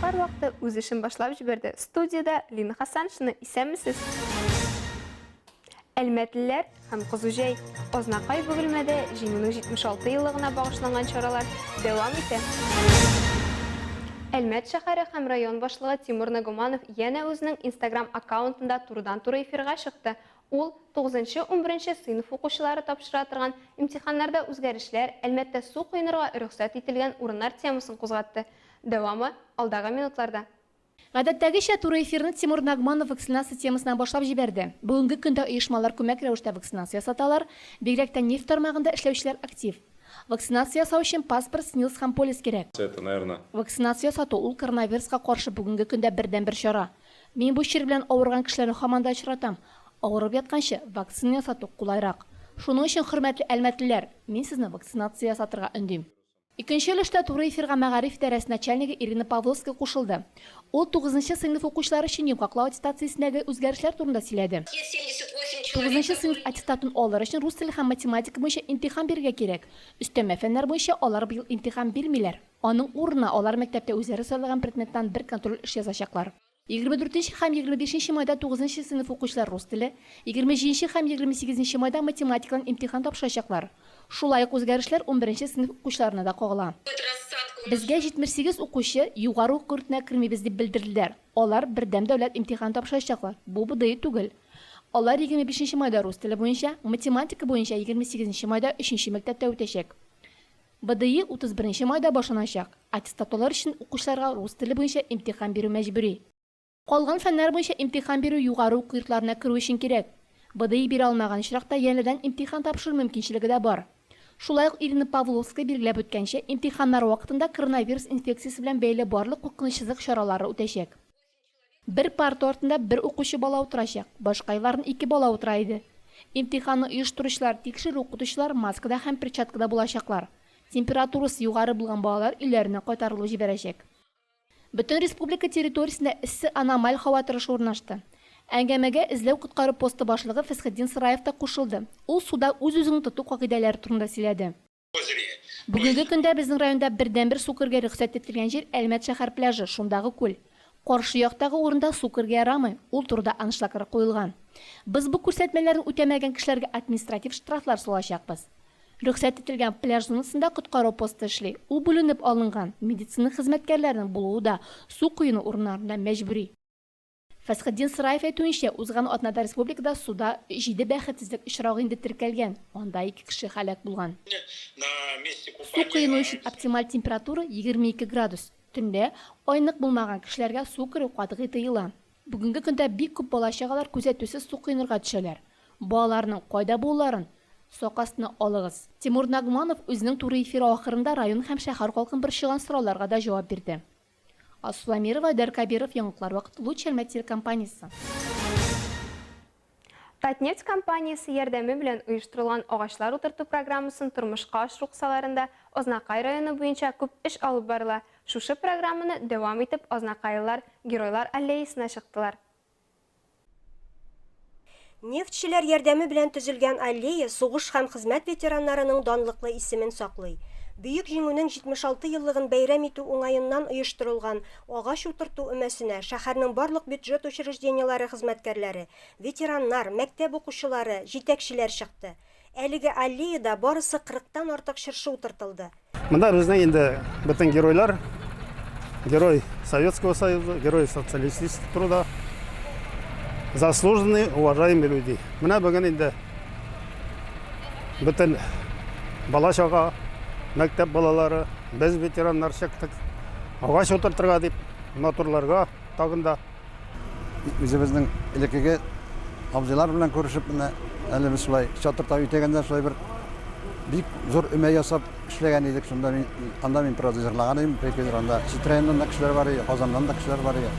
Яңалыклар вакыты үз эшен башлап җибәрде. Студиядә Лина Хасаншина. Исәнмесез! Әлмәтлеләр һәм кызу җәй. Азнакай Бөгелмәдә Җиңүнең 76 еллыгына багышланган чаралар дәвам итә. Әлмәт шәһәре һәм район башлыгы Тимур Нагуманов янә үзенең Instagram аккаунтында турыдан-туры эфирга чыкты. Ул тугызынчы-унберенче сыйныф укучылары тапшыра торган имтиханнарда үзгәрешләр, Әлмәттә су коенырга рөхсәт ителгән урыннар темасын кузгатты. Дәвамы, алдагы минутларда. Гадәттәгечә, туры эфирны Тимур Нагманов вакцинация темасыннан башлап җибәрде. Бүгенге көндә оешмалар күмәк рәвештә вакцинация ясаталар, бигрәк тә нефть тармагында эшләүчеләр актив. Вакцинация ясау өчен паспорт, СНИЛС һәм полис кирәк. Вакцинация ясату, ул коронавируска каршы бүгенге көндә бердәнбер чара. Мин бу чир белән авырган кешеләрне һаман да очратам. Авырып ятканчы, вакцина ясату кулайрак. Шуның өчен, хөрмәтле әлмәтлеләр, мин сезне вакцинация ясатырга өндим. Икенче өлештә туры эфирга мәгариф идарәсе начальнигы Ирина Павловская кушылды. Ул тугызынчы сыйныф укучылары өчен йомгаклау аттестациясендәге үзгәрешләр турында сөйләде. Тугызынчы сыйныф аттестатын алыр өчен рус теле һәм математика буенча имтихан бирергә кирәк. Өстәмә фәннәр буенча алар быел имтихан бирмиләр. Аның урынына алар мәктәптә үзләре сайлаган предметтан бер контроль эш язачаклар. 24 нче һәм 25 нче майда тугызынчы сыйныф укучылар рус теле, 27 нче һәм 28 нче майда математикадан имтихан тапшырачаклар. Шулай ук үзгәрешләр унберенче сыйныф укучыларына да кагыла. Безгә 78 укучы югары уку йортына кермибез дип белдерделәр. Алар бердәм дәүләт имтиханын тапшырачаклар, бу БДИ түгел. Алар 25 нче майда рус теле буенча, математика буенча 28 нче майда өченче мәктәптә үтәчәк. БДИ 31 нче майда башланачак. Аттестат алыр өчен укучыларга рус теле буенча имтихан бирү мәҗбүри. Калган фәннәр буенча имтихан бирү югары уку йортларына керү өчен кирәк. БДИ бирә алмаган очракта янәдән имтихан тапшыру мөмкинчелеге дә бар. Шулай ук Ирина Павловская билгеләп үткәнчә, имтиханнар вакытында коронавирус инфекциясе белән бәйле барлык куркынычсызлык чаралары үтәчәк. Бер парта артында бер укучы бала утырачак, башка елларны ике бала утыра иде. Имтиханны оештыручылар, тикшерү укытучылар маскада һәм перчаткада булачаклар. Температурасы югары булган балалар өйләренә кайтарылып җибәрәчәк. Бөтен республика территориясендә эссе аномаль һава торышы урнашты. Әңгәмәгә эзләү-коткару посты башлыгы Фәсхетдин Сыраев та кушылды. Ул суда үз-үзеңне тоту кагыйдәләре турында сөйләде. Бүгенге көндә безнең районда бердәнбер су керергә рөхсәт ителгән җир Әлмәт шәһәр пляжы, шундагы күл. Каршы яктагы урында су керергә ярамый, ул турыда аншлаглар куелган. Без бу күрсәтмәләрне үтәмәгән кешеләргә административ штрафлар салачакбыз. Рөхсәт ителгән пляж зонасында коткару посты эшли, ул бүленеп алынган, медицина хезмәткәрләренең булуы да су коену урыннарында мәҗбүри. Фәсхетдин Сыраев әйтүенчә, узган атнада республикада суда җиде бәхетсезлек очрагы инде теркәлгән, анда ике кеше һәлак булган. Су коену өчен оптималь температура, 22 градус. Төнлә, айнык булмаган кешеләргә су керү катгый тыела. Бүгенге көндә бик күп бала-чагалар күзәтүсез су коенырга төшәләр. Балаларның кайда булуларын сак астына алыгыз. Тимур Нагманов үзенең туры эфиры ахырында район һәм шәһәр халкын борчыган сорауларга да җавап бирде. Алсу Әмирова, Айдар Кәбиров, Яңалыклар вакыты, Луч Әлмәт телекомпаниясе. Татнефть компаниясе ярдәме белән оештырылган агачлар утырту программасын тормышка ашыру кысаларында Азнакай районы буенча күп эш алып барыла. Шушы программаны дәвам итеп азнакайлылар Геройлар аллеясына чыктылар. Нефтьчеләр ярдәме белән төзелгән аллея сугыш һәм хезмәт ветераннарының данлыклы исемен саклый. Бөек Җиңүнең 76 еллыгын бәйрәм итү уңаеннан оештырылган агач утырту өмәсенә шәһәрнең барлык бюджет учреждениеләре хезмәткәрләре, ветераннар, мәктәп укучылары, җитәкчеләр чыкты. Әлеге аллеяда барысы кырыктан артык чыршы утыртылды. Монда безнең инде бөтен геройлар, герой Советского Союза, герой социалистического труда, заслуженные, уважаемые люди. Менә бүген инде бөтен бала-чага, мәктәп балалары, без ветераннар чыктык. Агач утыртырга дип, матурларга тагын да. Үзебезнең элеккеге абзыйлар белән күрешеп, менә әле без шулай чатыр тау итәгендә шулай бер бик зур өмә ясап эшләгән идек. Шунда мин, анда мин правда җырлаган идем, бер анда чит районнан да кешеләр бар иде, Казаннан да кешеләр бар иде.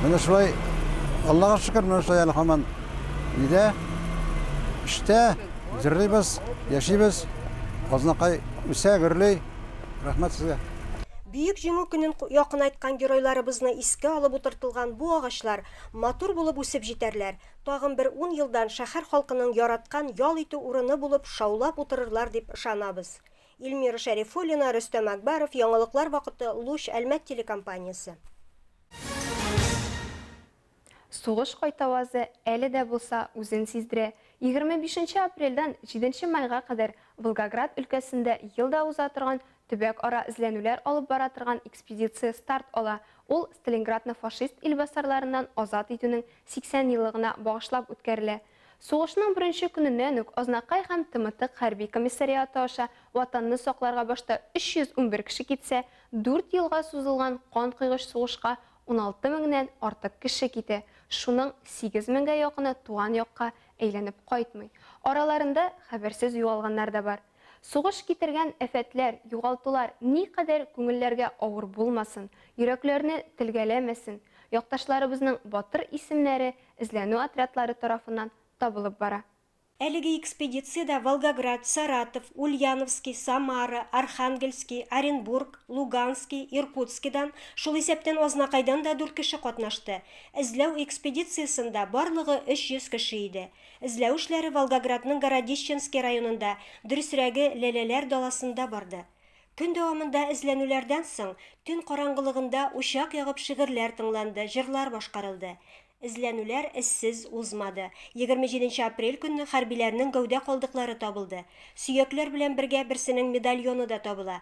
Менә шулай, Аллага шөкер, менә шулай әле һаман нидә, эштә, җырлыйбыз, яшибез. Азнакай үсә, гөрли. Рәхмәт сезгә. Бөек Җиңү көнен якынайткан геройларыбызны искә алып утыртылган бу агачлар матур булып үсеп җитәрләр, тагын бер ун елдан шәһәр халкының яраткан ял итү урыны булып шаулап утырырлар дип ышанабыз. Илмира Шәрифуллина, Рөстәм Әкбәров, Яңалыклар вакыты, Луч, Әлмәт телекомпаниясе. Сугыш кайтавазы әле дә булса үзен сиздерә. 25 нче апрельдән 7 нче майга кадәр Волгоград өлкәсендә ел да уза торган төбәк-ара эзләнүләр алып бара торган экспедиция старт ала. Ул Сталинградны фашист илбасарларыннан азат итүнең 80 еллыгына багышлап үткәрелә. Сугышның беренче көненнән үк Азнакай һәм Тымытык хәрби комиссариаты аша Ватанны сакларга башта 311 кеше китсә, дүрт елга сузылган канкойгыч сугышка 16 меңнән артык кеше китә, шуның сигез меңгә якыны туган якка әйләнеп кайтмый. Араларында хәбәрсез югалганнар да бар. Сугыш китергән афәтләр, югалтулар никадәр күңелләргә авыр булмасын, йөрәкләрне телгәләмәсен, якташларыбызның батыр исемнәре эзләнү отрядлары тарафыннан табылып бара. Әлеге экспедициядә Волгоград, Саратов, Ульяновски, Самара, Архангельски, Оренбург, Лугански, Иркутскидан, шул исәптән Азнакайдан да дүрт кеше катнашты. Эзләү экспедициясендә барлыгы 300 кеше иде. Эзләү эшләре Волгоградның Городищенский районында, дөресрәге, Ләләләр даласында барды. Көн дәвамында эзләнүләрдән соң, төн караңгылыгында учак ягып шигырьләр тыңланды, җырлар башкарылды. Эзләнүләр эзсез узмады. 27 нче апрель көнне хәрбиләрнең гәүдә калдыклары табылды. Сөякләр белән бергә берсенең медальоны да табыла.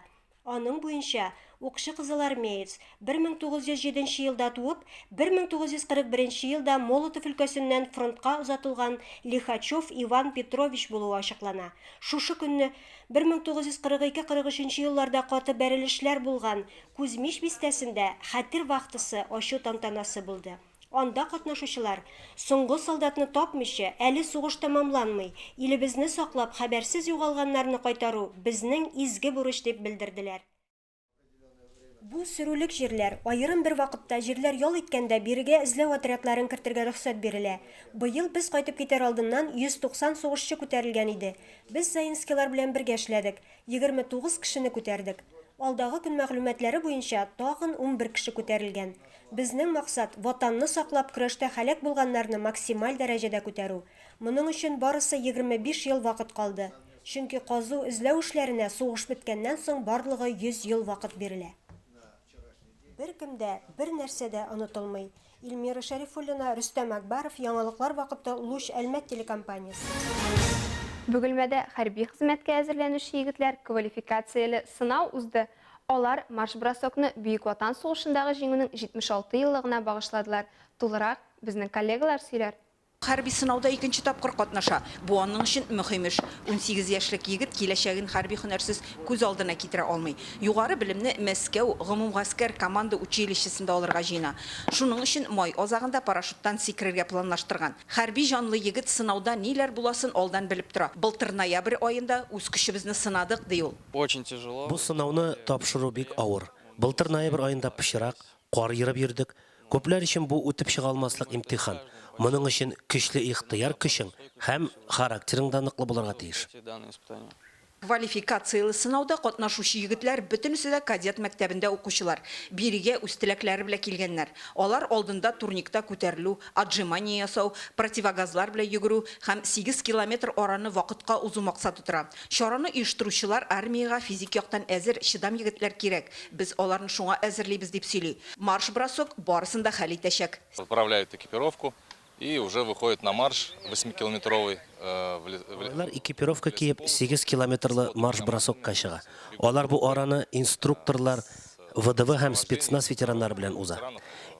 Аның буенча, укчы кызылармеец, 1907 нче елда туып, 1941 нче елда Молотов өлкәсеннән фронтка озатылган Лихачев Иван Петрович булуы ачыклана. Шушы көнне 1942-43 нче елларда каты бәрелешләр булган Кузьмич бистәсендә Хәтер вахтасы ачу тантанасы булды. Анда катнашучылар, Соңгы солдатны тапмыйча, әле сугыш тәмамланмый, илебезне саклап, хәбәрсез югалганнарны кайтару, безнең изге бурыч, дип белдерделәр. Бу сөрүлек җирләр, аерым бер вакытта җирләр ял иткәндә бирегә эзләү отрядларын кертергә рөхсәт бирелә. Быел без кайтып китәр алдыннан 190 сугышчы күтәрелгән иде. Без Заинскийлар белән бергә эшләдек. 29 кешене күтәрдек. Алдагы көн мәгълүматлары буенча, тагын 11 кеше күтәрелгән. Безнең максат, Ватанны саклап көрәштә һәлак булганнарны максималь дәрәҗәдә күтәрү. Моның өчен барысы 25 ел вакыт калды. Чөнки казу-эзләү эшләренә сугыш беткәннән соң барлыгы 100 ел вакыт бирелә. Беркем дә, бернәрсә дә онытылмый. Илмира Шәрифуллина, Рөстәм Әкбәров, Яңалыклар вакыты, Луч, Әлмәт телекомпаниясе. Бөгелмәдә хәрби хезмәткә әзерләнүче егетләр квалификацияле сынау узды. Алар марш-бросокны Бөек Ватан сугышындагы Җиңүнең 76 еллыгына багышладылар. Тулырак безнең коллегалар сөйләр. Хәрби сынауда икенче тапкыр катнаша. Бу аның өчен мөһим эш. 18 яшьлек егет киләчәген хәрби һөнәрсез күз алдына китерә алмый. Югары белемне Мәскәү гомумгаскәр команда училищесында алырга җыена. Шуның өчен май азагында парашюттан сикерергә планлаштырган. Хәрби җанлы егет сынауда ниләр буласын алдан белеп тора. Былтыр ноябрь аенда үз көчебезне сынадык, ди ул. Очень тяжело. Бу сынауны тапшыру бик авыр. Былтыр ноябрь аенда пычрак, кар ерып йөрдек. Күпләр өчен бу үтеп чыга алмаслык имтихан. Моның өчен көчле ихтыяр көчең һәм характерың да ныклы булырга тиеш. Квалификацияле сынауда катнашучы егетләр бөтенесе дә кадет мәктәбендә укучылар. Бирегә үз теләкләре белән килгәннәр. Алар алдында турникта күтәрелү, отжимание ясау, противогазлар белән йөгерү һәм сигез километр араны вакытка узу максаты тора. Чараны оештыручылар армиягә физик яктан әзер, чыдам егетләр кирәк, без аларны шуңа әзерлибез, дип сөйли. Марш-бросок барысын да хәл итәчәк. Поправляют экипировку и уже выходят на марш восьмикилометровый в лес. Малайлар экипировка киеп, сигез километрлы марш-бросокка чыга. Алар бу араны инструкторлар, ВДВ һәм спецназ ветераннары белән уза.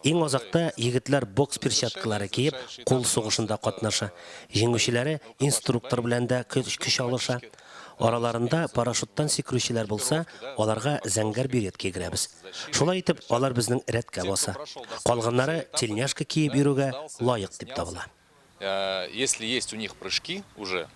Иң азакта егетләр бокс перчаткалары киеп, кул сугышында катнаша. Җиңүчеләре инструктор белән дә көч алыша. Араларында парашюттан сикерүчеләр булса, аларга зәңгәр берет кигерәбез. Шулай итеп, алар безнең рәткә баса. Калганнары тельняшка киеп йөрүгә лаек дип табыла. Если есть у них прыжки уже,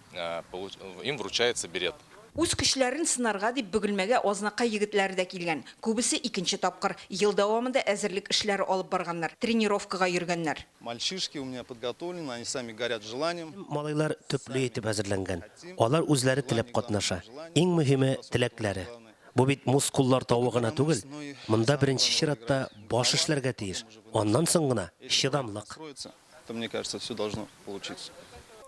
им вручается берет. Үз көчләрен сынарга дип Бөгелмәгә Азнакай егетләре дә килгән. Күбесе икенче тапкыр. Ел дәвамында әзерлек эшләре алып барганнар, тренировкага йөргәннәр. Мальчишки у меня подготовлены, они сами горят желанием. Малайлар төпле итеп әзерләнгән. Алар үзләре теләп катнаша. Иң мөһиме, теләкләре. Бу бит мускуллар тавы гына түгел, монда беренче чиратта баш эшләргә тиеш, аннан соң гына, чыдамлык. То, мне кажется, все должно получиться.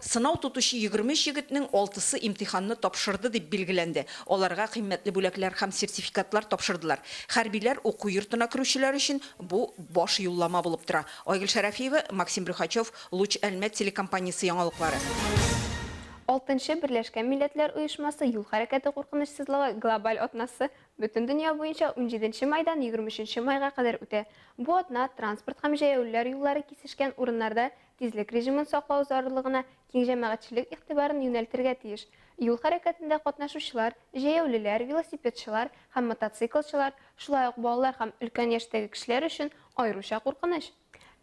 Сынау тотучы 23 егетнең алтысы имтиханны тапшырды дип билгеләнде. Аларга кыйммәтле бүләкләр һәм сертификатлар тапшырдылар. Хәрбиләр уку йортына керүчеләр өчен бу баш юллама булып тора. Айгөл Шәрәфиева, Максим Брюхачев, Луч Әлмәт телекомпаниясе яңалыклары. Алтынчы Берләшкән Милләтләр Оешмасы юл хәрәкәте куркынычсызлыгы глобаль атнасы бөтен дөнья буенча унҗиденче майдан 23 майга кадәр үтә. Бу атна транспорт һәм җәяүлеләр юллары кисешкән урыннарда тизлек режимын саклау зарурлыгына киң җәмәгатьчелек игътибарын юнәлтергә тиеш. Юл хәрәкәтендә катнашучылар, җәяүлеләр, велосипедчылар һәм мотоциклчылар, шулай ук балалар һәм өлкән яшьтәге кешеләр өчен аеруча куркыныч.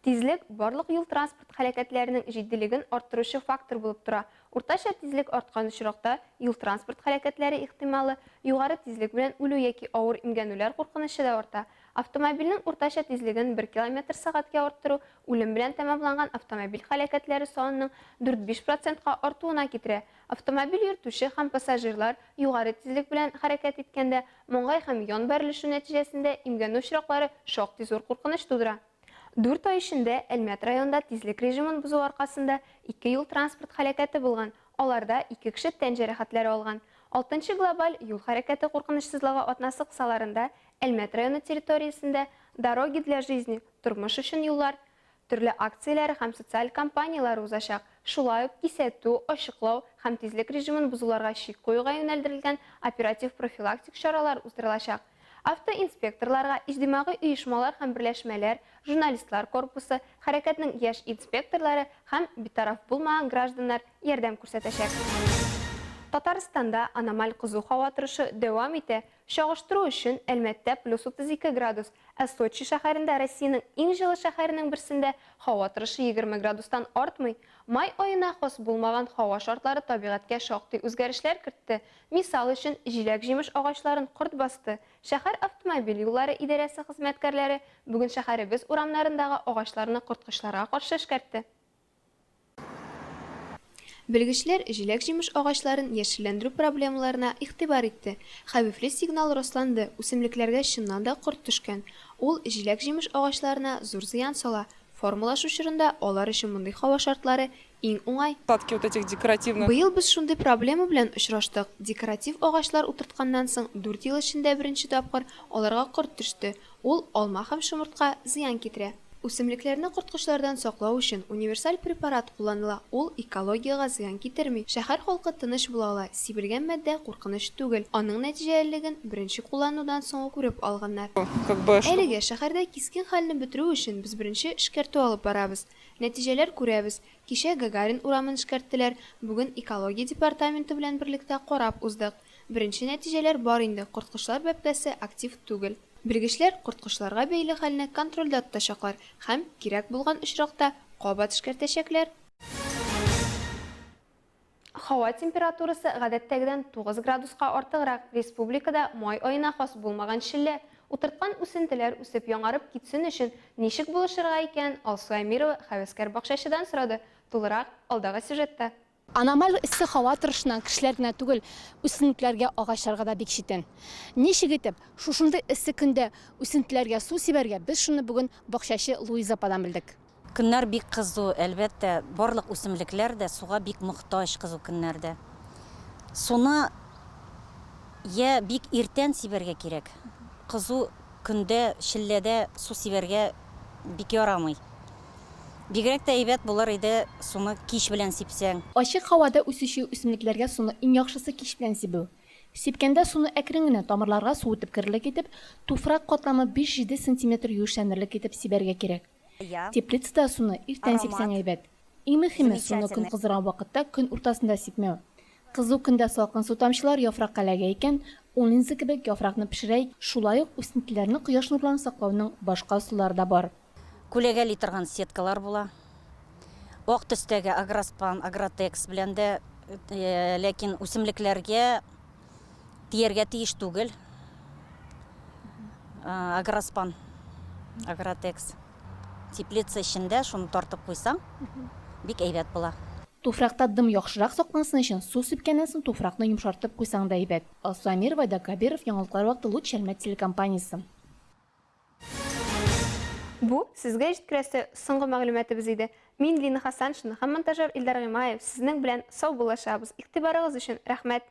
Тизлек барлык юл-транспорт һәлакәтләренең җитдилеген арттыручы фактор булып тора. Уртача тизлек арткан очракта, юл-транспорт һәлакәтләре ихтималы, югары тизлек белән үлү яки авыр имгәнүләр куркынычы да арта. Автомобильнең уртача тизлеген бер километр сәгатькә арттыру үлем белән тәмамланган автомобиль һәлакәтләре санының дүрт-биш процентка артуына китерә. Автомобиль йөртүче һәм пассажирлар югары тизлек белән хәрәкәт иткәндә, маңгай һәм ян бәрелешү нәтиҗәсендә имгәнү очраклары шактый зур куркыныч тудыра. Дүрт ай эчендә Әлмәт районында тизлек режимын бозу аркасында ике юл-транспорт һәлакәте булган, аларда ике кеше тән җәрәхәтләре алган. Алтынчы глобаль юл хәрәкәте куркынычсызлыгы атнасы кысаларында Әлмәт районы территориясендә Дороги для жизни, Тормыш өчен юллар, төрле акцияләре һәм социаль кампанияләре узачак, шулай ук кисәтү, ачыклау һәм тизлек режимын бозуларга чик куюга юнәлдерелгән оператив-профилактик чаралар уздырылачак. Автоинспекторларга иҗтимагый оешмалар һәм берләшмәләр, журналистлар корпусы, хәрәкәтнең яшь инспекторлары һәм битараф булмаган гражданнар ярдәм күрсәтәчәк. Татарстанда аномаль кызу һава торышы дәвам итә. Чагыштыру өчен, Әлмәттә плюс 32 градус, ә Сочи шәһәрендә, Россиянең иң җылы шәһәренең берсендә, һава торышы 20 градустан артмый. Май аена хас булмаган һава шартлары табигатькә шактый үзгәрешләр кертте. Мисал өчен, җиләк-җимеш агачларын корт басты. Шәһәр автомобиль юллары идарәсе хезмәткәрләре бүген шәһәребез урамнарындагы агачларны корткычларга каршы эшкәртте. Белгечләр җиләк-җимеш агачларын яшелләндерү проблемаларына игътибар итте. Хәвефле сигнал расланды, үсемлекләргә чыннан да корт төшкән. Ул җиләк-җимеш агачларына зур зыян сала. Формалашу чорында алар өчен мондый һава шартлары иң уңай. Быел без шундый проблема белән очраштык, декоратив агачлар утыртканнан соң дүрт ел эчендә беренче тапкыр аларга корт төште. Ул алма һәм шомыртка зыян китерә. Үсемлекләрне корткычлардан саклау өчен универсаль препарат кулланыла, ул экологиягә зыян китерми. Шәһәр халкы тыныч була ала, сибелгән матдә куркыныч түгел. Аның нәтиҗәлелеген беренче кулланудан соң ук күреп алганнар. Әлегә шәһәрдә кискен хәлне бетерү өчен без беренче эшкәртү алып барабыз. Нәтиҗәләр күрәбез. Кичә Гагарин урамын эшкәрттеләр, бүген экология департаменты белән берлектә карап уздык. Беренче нәтиҗәләр бар инде, корткычлар бәбкәсе актив түгел. Белгечләр корткычларга бәйле хәлне контрольдә тотачаклар һәм, кирәк булган очракта, кабат эшкәртәчәкләр. Һава температурасы гадәттәгедән 9 градуска артыграк, республикада май аена хас булмаган челлә. Утырткан үсентеләр үсеп яңарып китсен өчен ничек булышырга икән, Алсу Әмирова һәвәскәр бакчачыдан сорады. Тулырак, алдагы сюжетта. Аномаль эссе һава торышыннан кешеләр генә түгел, үсемлекләргә, агачларга да бик читен. Ничек итеп, шушындый эссе көндә үсентеләргә су сибәргә, без шуны бүген бакчачы Луиза ападан белдек. Көннәр бик кызу, әлбәттә, барлык үсемлекләр дә суга бик мохтаҗ кызу көннәрдә. Суны йә бик иртән сибәргә кирәк, кызу көндә, челләдә су сибәргә бик ярамый. Бигрәк тә әйбәт булыр иде суны кич белән сипсәң. Ачык һавада үсүче үсемлекләргә суны иң яхшысы кич белән сибү. Сипкәндә суны әкрен генә тамырларга су үтеп керерлек итеп, туфрак катламы биш-җиде сантиметр юешләнерлек итеп сибәргә кирәк. Теплицада суны иртән сипсәң әйбәт. Иң мөһиме, суны көн кыздырган вакытта көн уртасында сипмәү. Кызу көндә салкын су тамчылары яфракка эләгә икән, ул линза кебек яфракны пешерә, шулай ук үсентеләрне кояш нурларыннан саклауның башка ысуллары да бар. Күләгәли торган сеткалар була. Ак төстәге Агроспан, Агротекс белән дә, ләкин үсемлекләргә тияргә тиеш түгел. Агроспан, Агротекс. Теплица эчендә шуны тартып куйсаң, бик әйбәт була. Туфракта дым яхшырак саклансын өчен су сипкәннән соң туфракны йомшартып куйсаң да әйбәт. Алсу Әмирова, Айдар Кабиров, Яңалыклар вакыты, Луч Әлмәт телекомпаниясе. Бу сезгә җиткерәсе соңгы мәгълүматыбыз иде. Мин, Лина Хасаншина һәм монтажер Илдар Гыймаев сезнең белән саубуллашабыз. Игътибарыгыз өчен рәхмәт!